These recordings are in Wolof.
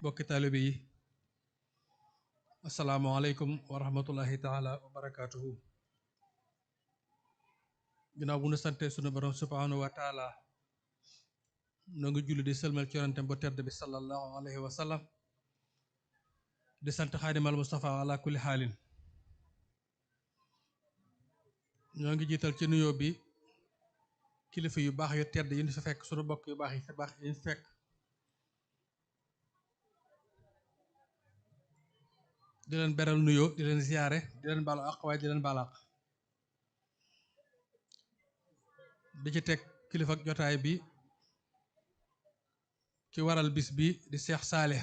bokki taalibe yi asalaamaaleykum wa rahmatullahi taala wa barakaatuhu. ginnaaw bu nu sante sunu borom subhanahu wa taala noo ngi julli di sëlmal ci yonentem bu tedd bi sallallahu alayhi wa sallam di sant xaadimal Mustafa ala kulli xaalin. ñoo ngi jiital ci nuyoo bi kilifa yu baax yu tedd yi ñu fi fekk sunu bokk yu baax yi fi baax yi ñu fekk di leen beral nuyoo di leen ziyaare di leen baalu àq waaye di leen baal àq di ci teg kilifa ak jotaay bi ki waral bis bi di Seex Saalix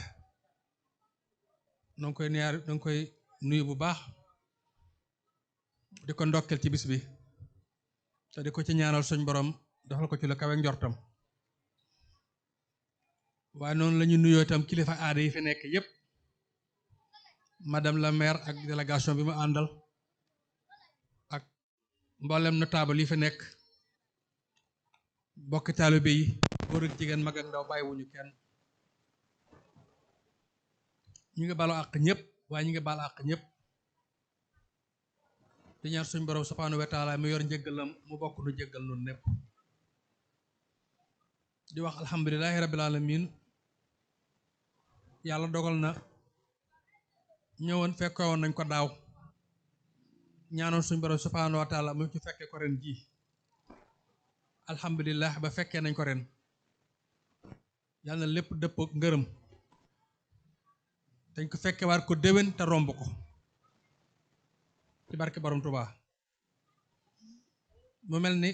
noo ngi koy nuyu bu baax di ko ndokkel ci bis bi te di ko ci ñaanal suñ borom defal ko ci lu kawe njortam. waaye noonu la ñu nuyoo itam kilifa aada yi fi nekk yépp madame la maire ak délégation bi mu àndal ak mboolem notable yi fi nekk bokki taalibe yi góor ak jigéen mag ak ndaw bàyyiwuñu kenn. ñu ngi balu àq ñëpp waaye ñu ngi baal àq ñëpp di ñaan suñ borom subhanahu wa taala mu yor njëggalam mu bokk nu jéggal nun népp di wax alhamdulilahi rabbil alamin. yàlla dogal na ñëwoon fekkoon nañ ko daaw ñaanoon suñ borom subhanahu wa taala mu ci fekkee ko ren ji alhamdulilah ba fekkee nañ ko ren yàlla na lépp dëpp ngërëm dañ ko fekkee waat ko déwén te romb ko ci barke borom Tuubaa. mu mel ni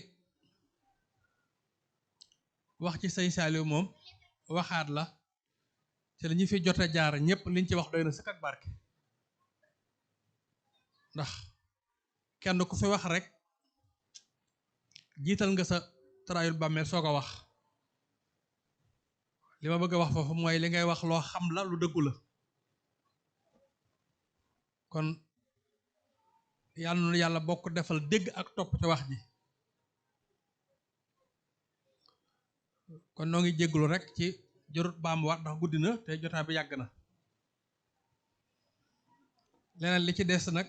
wax ci sëñ Saaliw moom waxaat la ci la ñu fi jot a jaar ñëpp liñ ci wax doy na sëkk ak barke ndax kenn ku fi wax rek jiital nga sa taraayul bàmmeel soo ko wax. li ma bëgg a wax foofu mooy li ngay wax loo xam la lu dëggu la kon yàlla na yàlla bokk defal dégg ak topp ci wax ji. kon noo ngi jégglu rek ci jërut baamuwaat ndax guddi na te jotaay bi yàgg na. leneen li ci des nag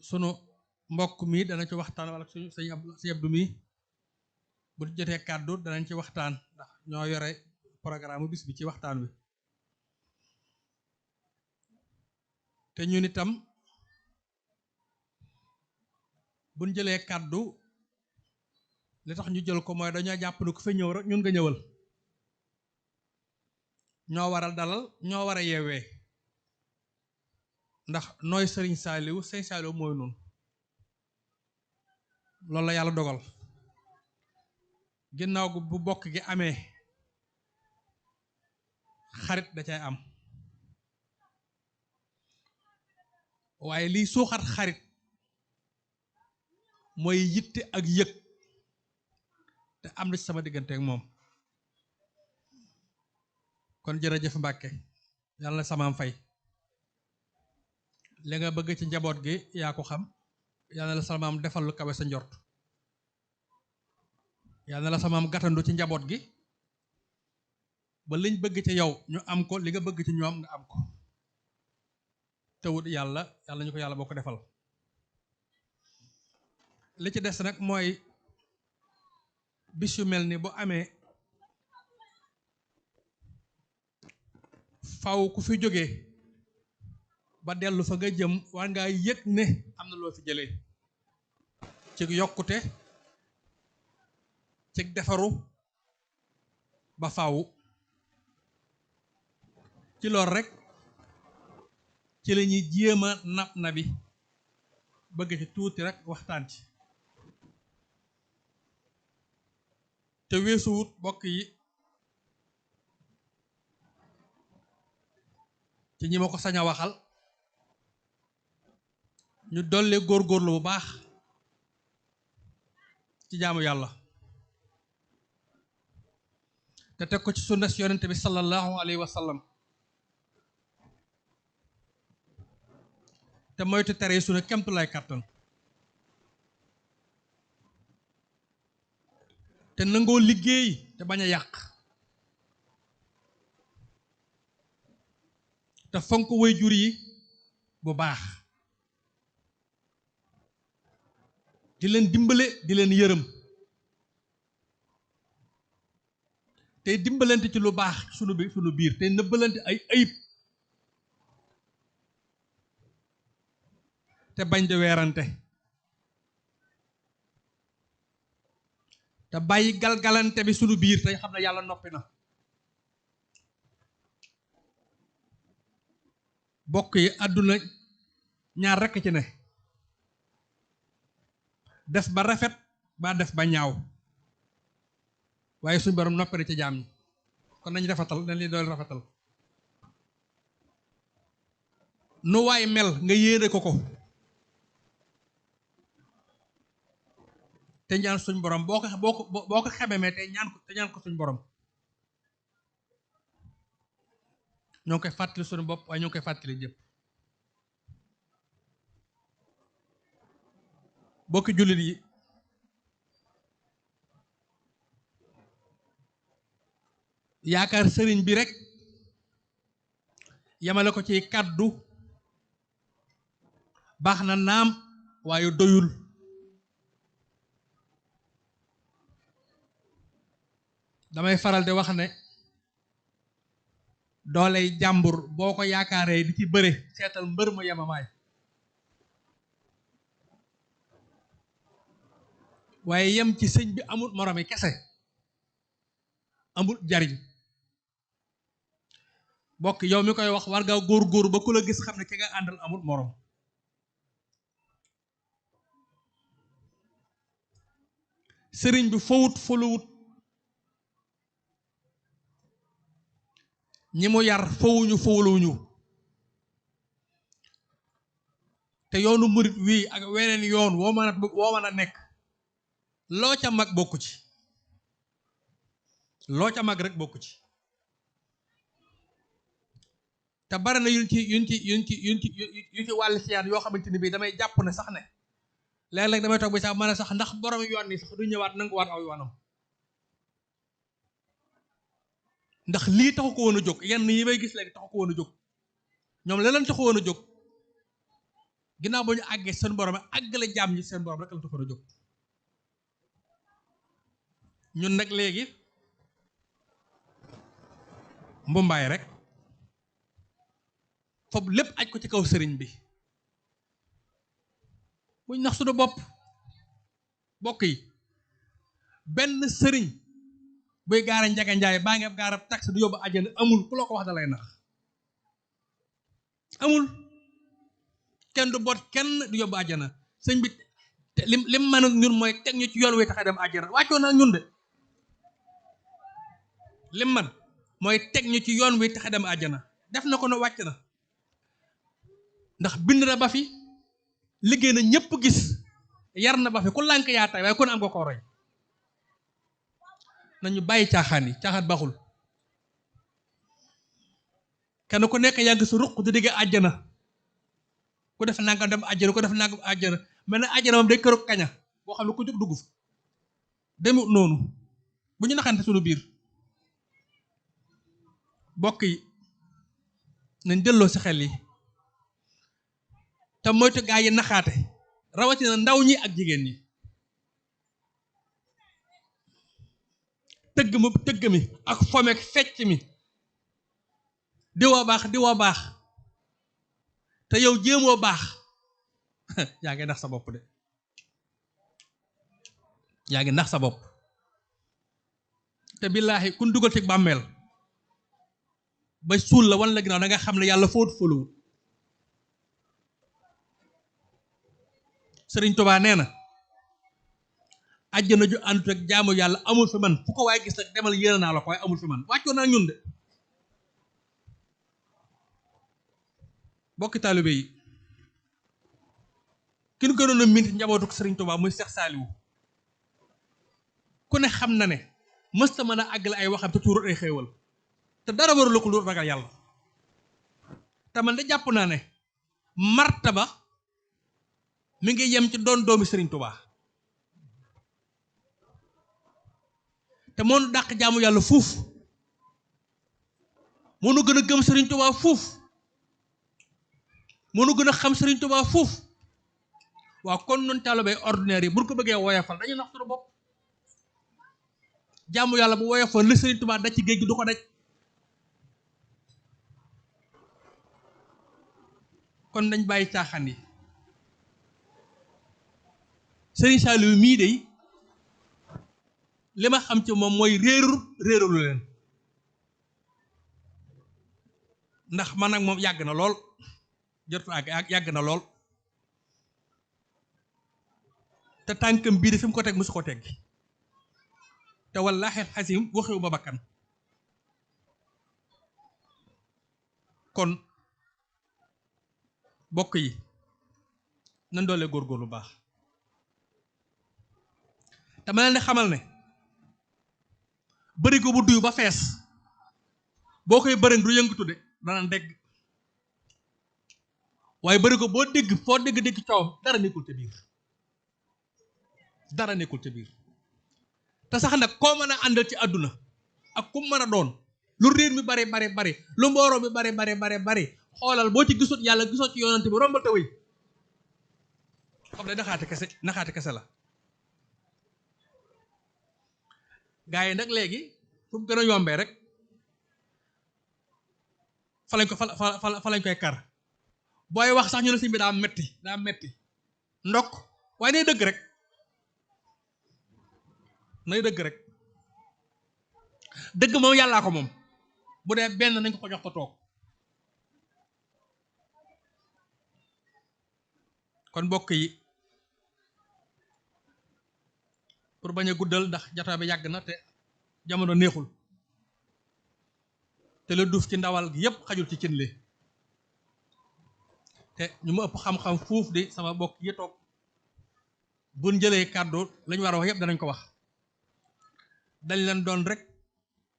sunu mbokk mi dana ci waxtaan wala suñu sëñ Abdu mi bu jotee kàddu danañ ci waxtaan ndax ñoo yore programme bis bi ci waxtaan wi. te ñun itam buñ jëlee kàddu li tax ñu jël ko mooy dañoo jàpp ne ku fa ñëw rek ñun nga ñëwal ñoo waral dalal ñoo war a yeewee ndax nooy sëriñ Saaliw sëriñ Saaliw mooy noonu loolu la yàlla dogal. ginnaaw gu bu bokk gi amee xarit da cay am waaye liy suuxat xarit mooy yitte ak yëg te am na ci sama diggante ak moom. kon jërëjëf Mbàkke yàlla na samaam fay li nga bëgg ci njaboot gi yaa ko xam yàlla na la samaam defal lu kawe sa njort yàlla na la samaam gàttandu ci njaboot gi ba liñ bëgg ci yow ñu am ko li nga bëgg ci ñoom nga am ko tewut yàlla ñu ko yàlla boo ko defal. li ci des nag mooy bis yu mel ni bu amee faw ku fi jógee ba dellu fa nga jëm war ngaa yëg ne am na loo fi jëlee ci yokkute ci defaru ba faw ci lool rek ci la ñuy jéem a na bi bëgg ci tuuti rek waxtaan ci te weesuwut bokk yi ci ñi ma ko sañ a waxal ñu dolli góorgóorlu bu baax ci jaamu yàlla te teg ko ci sunna si yonente bi sallallahu alayhi wa sallam te moytu tere sunu kemtu lay kàttan te nangoo liggéey te bañ a yàq te fonk way jur yi bu baax di leen dimbale di leen yërëm tey dimbalante ci lu baax sunu biir tey nëbbalante ay ayib te bañ di weerante te bàyyi galgalante bi sunu biir tey xam ne yàlla noppi na bokk yi àdduna ñaar rekk ci ne def ba rafet ba def ba ñaaw waaye suñu borom noppi na ci jaam ñi kon nañ rafetal dañ leen doon rafetal nu waay mel nga yéene ko ko te ñaan suñ borom boo ko xememee te ñaan ko suñ borom ñoo ngi koy fàttali suñu bopp waaye ñoo ngi koy fàttali ñëpp bokki jullit yi yaakaar sëriñ bi rek yamale ko ci kàddu baax na naam waaye doyul damay faral di wax ne dooley jàmbur boo ko yaakaaree di ci bëre seetal mbër ma yemamaay waaye yem ci sëñ bi amul moromi kese amul jariñ bokk yow mi koy wax war nga góor ba ku la gis xam ne ki nga àndal amul morom sëriñ bi fowut foluwut ñi mu yar fowuñu fowuluñu te yoonu murit wii ak weneen yoon woo mën a nekk loo ca mag bokku ci loo ca mag rek bokku ci te bari na yuñ ci wàllu siyaan yoo xamante ni bii damay jàpp ne sax ne léeg-léeg damay toog bi sax mën a sax ndax borom yoon ni sax du ñëwaat nangu waat aw yoonam ndax lii taxu ko woon a jóg yenn yi may gis léegi taxu ko woon a jóg ñoom la leen taxu woon a jóg ginnaaw ba ñu àggee seen borom àggale jaam ñi seen borom rek la taxoon a jóg ñun nag léegi mbumbaay rek foofu lépp aj ko ci kaw sëriñ bi buñ nax suñu bokk yi benn sëriñ buy gaara njaga njaay baa ngi ab gaarab taxi du yóbbu àjjana amul ku la ko wax da lay nax amul kenn du boot kenn du yóbbu àjjana sëñ bi lim mën ak ñun mooy teg ñu ci yoon wi tax a dem àjjana wàccoo na ñun de lim man mooy teg ñu ci yoon wi tax a dem àjjana def na ko no wàcc na ndax bind na ba fi liggéey na ñëpp gis yar na ba fi ku lànk yaa tay waaye ku ne am nga ko roy nañu bàyyi caaxaan yi caaxaan baaxul kenn ku nekk yàgg sa ruq di digg àjjana ku def nangam dem àjjana ku def nangam àjjana mel na àjjana moom day këru kaña boo xam ne ku jóg dugg fa demut noonu bu ñu naxante suñu biir bokk yi nañ delloo si xel yi te moytu gaa yi naxaate rawatina ndaw ñi ak jigéen ñi tëgg mi ak fomeek fecc mi diwa baax te yow jéemoo baax yaa ngi nax sa bopp de yaa ngi nax sa bopp te billaahi kun dugal ci bàmmeel ba suul la wan la ginnaaw da nga xam ne yàlla fóot foluwut Sëriñ Tuubaa nee na àjjana ju àndut ak jaamu yàlla amul fi man fu ko waaye gis nag demal yéene naa la ko waaye amul fi man wàccoo naa ñun de bokki taalibe yi ki ñu gënoon a mint njabootu Sëriñ Tuubaa muy Seex Saaliwu ku ne xam na ne mësta mën a àggale ay waxam te tuurut ay xéewal te dara warula ko lu ragal yàlla te man de jàpp naa ne martaba mi ngi yem ci doon doomi Sëriñ Tuubaa te moo nu dàq jaamu yàlla fuuf moo nu gën a gëm Sëriñ Tuubaa fuuf mënu gën a xam Sëriñ Tuubaa foofu waaw kon noonu taalibe ordinaire yi bu ko bëggee woyofal dañu nax suñu bopp jaamu yàlla bu woyofoon li Sëriñ Tuubaa daj ci géej gi du ko daj kon dañ bàyyi caaxaan yi Sëriñ Saliou mii de li ma xam ci moom mooy réeralu leen ndax man ak moom yàgg na lool jot ak yàgg na lool te tànkam bii de fi mu ko teg musu ko teg te wallaahi xasim waxewu ma bakkan kon bokk yi nan doole góorgóorlu baax te ma leen di xamal ne bëri ko bu duy ba fees boo koy bërëng du yëngatu de dana dégg waaye bëri ko boo dégg foo dégg coow dara nekkul ca biir dara nekkul ca biir te sax nag koo mën a àndal ci àdduna ak ku mën a doon lu réer mi bari lu mbooroo mi bari xoolal boo ci gisut yàlla gisoo ci yonante bi rombal te wéy xam ne naxaate kese la gaa yi nag léegi fu mu gën a yombee rek fa lañ koy kar booy wax sax ñu ne sëñ bi daa metti ndokk waaye nay dëgg rek dëgg moom yàllaa ko moom bu dee benn nañ ko jox ko toog kon mbokk yi pour bañ a guddal ndax jotaay bi yàgg na te jamono neexul te la duuf ci ndawal gi yépp xajul ci cin li te ñu ma ëpp xam-xam fuuf di sama bokk yi toog buñ jëlee kàddu lañu war a wax yépp danañ ko wax dañ leen doon rek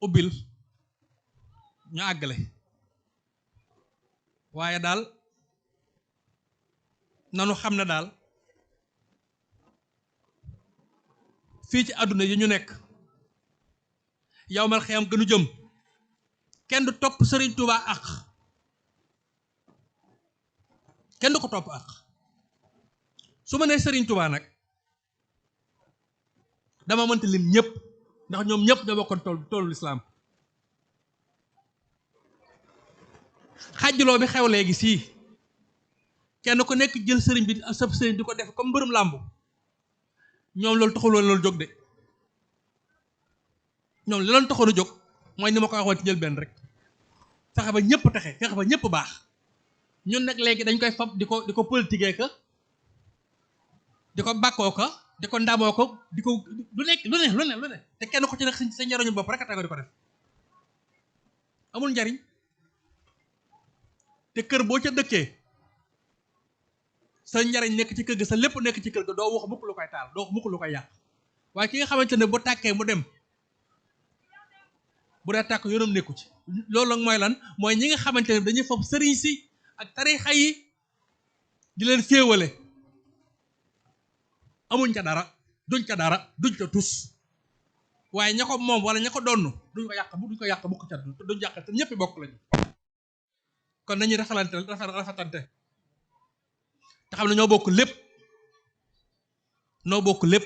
ubbil ñu àggale waaye daal nanu xam ne daal fii ci àdduna yi ñu nekk yow mal xiyam gënu jëm kenn du topp Sëriñ Tuubaa ak kenn du ko topp ak su ma nee Sëriñ Tuubaa nag dama mënta lim ñëpp ndax ñoom ñëpp ñoo bokkoon toolu lislaam xàjjuloo bi xew léegi sii kenn ku nekk jël sëriñ bi sab sëriñ di ko def comme mbërum làmb ñoom loolu taxul woon loolu jóg de ñoom li leen taxoon a jóg mooy ni ma ko waxoon ci jël benn rek fexe ba ñëpp texe fexe ba ñëpp baax ñun nag léegi dañ koy fab di ko politiquer ka di ko bàkkoo ka di ko ndamoo ko di ko lu ne te kenn ko ci nag sa njariñu bopp rek a tago di ko def amul njariñ te kër boo ca dëkkee sa njariñ nekk ci kër ga sa lépp nekk ci kër ga doo wax mukk lu koy taal doo wax mukk lu koy yàq waaye ki nga xamante ne bu tàkkee mu dem bu dee tàkk yoonam nekku ci loolu nag mooy lan mooy ñi nga xamante ne dañuy fob sëriñ si ak tarixa yi di leen féewale amuñ ca dara duñ ca tus waaye ña ko moom wala ña ko donn duñ ko yàq mukk ca duñ yàq te ñëpp bokk lañu kon nañuy rafetante te xam ne ñoo bokk lépp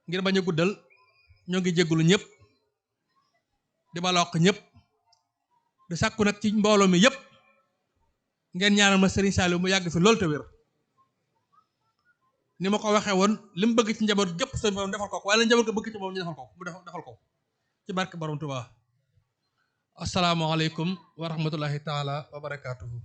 ngir bañ a guddal ñoo ngi jéggulu ñëpp di balooq ñëpp di sàkku nag ci mbooloo mi yëpp ngeen ñaanal ma Serigne Saliou mu yàgg fi loolu te wér ni ma ko waxee woon li mu bëgg ci njaboot gépp seen borom defal ko wala njaboot ko bëgg ci moom ñu defal ko mu defal ko ci barke borom Tuubaa asalaamaaleykum wa rahmatullahi taala wa barakaatuhu.